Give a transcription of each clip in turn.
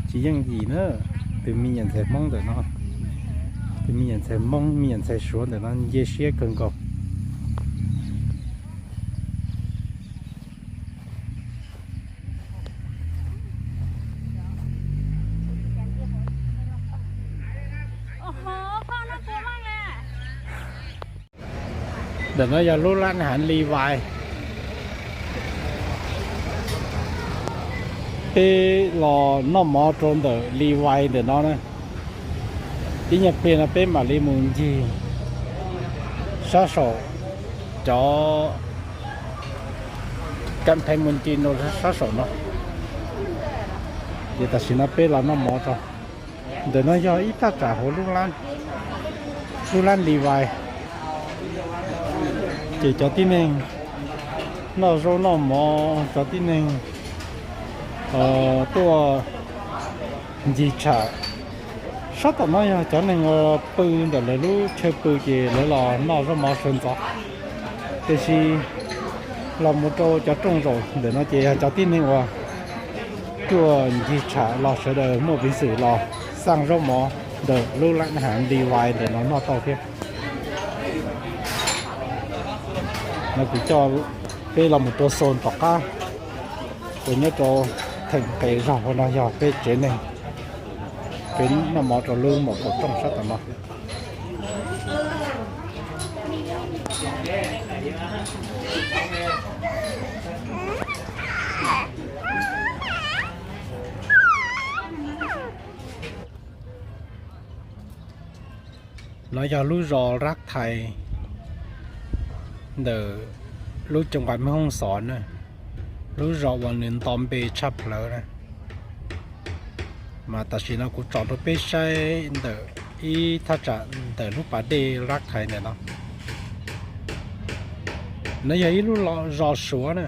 Tsis yooj yim na, tus me nyuam ntxhais Hmoob ntawm no, tus me nyuam ntxhais Hmoob, me nyuam ntxhais Suav ntawm no nce siab kawg nkaus. Ntawm no yog lub lab hav Levi's. Peb los noj mov rau ntawm Levi's ntawm no na. Ib nyuag pliag no peb mam li mus ncig sab saum cov kam pheej mus ncig no sab saum no. Ces tam sim no peb los noj mov rau ntawm no yog ib thaj tsam hauv lub lab Levi's. Ces cov tib neeg noj zaub noj mov, cov tib neeg tuaj ncig tsham. Sab tom no yog cov neeg uas pw ntawm lawv lub chaw pw ces lawv los noj zaub mov sawv ntxov. Tiam sis los mus rau cov rooj zaum ntawm no ces yog cov tib neeg uas tuaj ncig tsham los sawv daws muaj peev xwm los xaj zaub mov ntawm lub lab hav Levi's ntawm no noj tau thiab. No kuv coj peb los mus rau xoo tom qab uas nyob rau theem qes zog no yog peb tsev neeg, peb noj mov rau lub mom kaum rooj sab tom no. No yog lub zos Raj Thais ntawm lub ceeb nqas Mej Hooj Xov na, lub zos uas nws nto npe tshaj plawg na. Mas tam sim no kuv tsom rau peb saib ntawm ib thaj tsam ntawm lub pas dej Raj Thais ntawm no. No yog ib lub zos Suav na.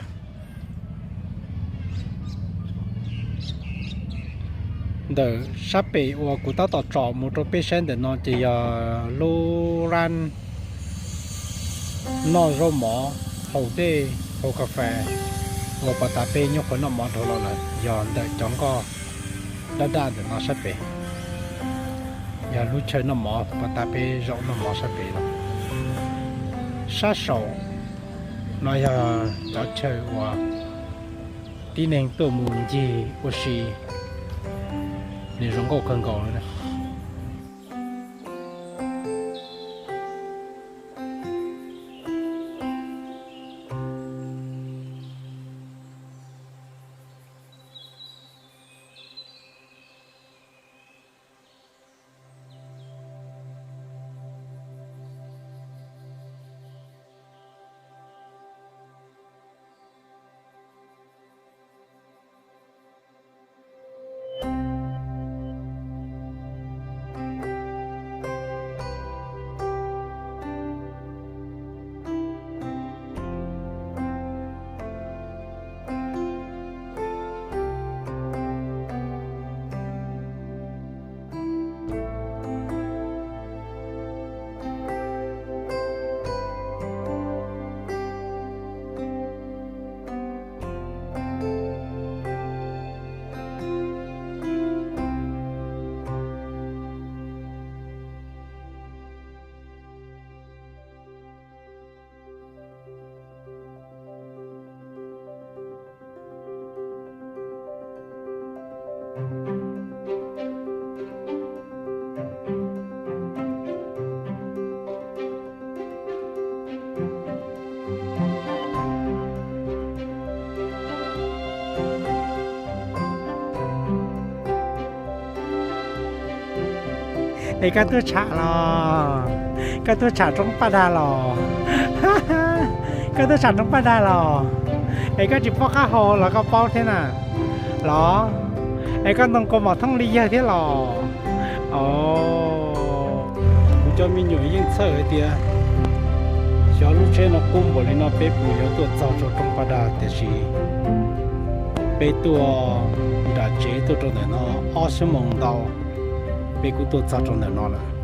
Ntawm sab pem uas kuv tab tom tsom mus rau peb saib ntawm no ces yog lub lab noj zaub mov, haus dej, haus kas fes uas pov tas peb nyuam qhuav noj mov dhau los lawm, yog ntawm cov nkoj daj daj ntawm no sab pem. Yog lub chaw noj mov pov tas peb zaum noj mov sab pem no. Sab saum no yog cov chaw uas tib neeg tuaj mus ncig ua si, nws zoo nkauj kawg nkaus li. Es koj tuaj tsham los? Koj tuaj tsham roob Paj Dag los? Koj tuaj tsham roob Paj Dag los? Es koj tsis paub qab hau los koj paub thiab na los? Es koj ntoo kaus mom thooj li yawg thiab los? Kuv cov me nyuam yeej txhawj hais tias xyov lub tsheb no kub npaum li no peb puas yuav tuaj txog rau roob Paj Dag, tiam sis peb tuaj nram tsev tuaj rau ntawm no ob xuab moos ntau, peb kuj tuaj txog rau ntawm no lawm.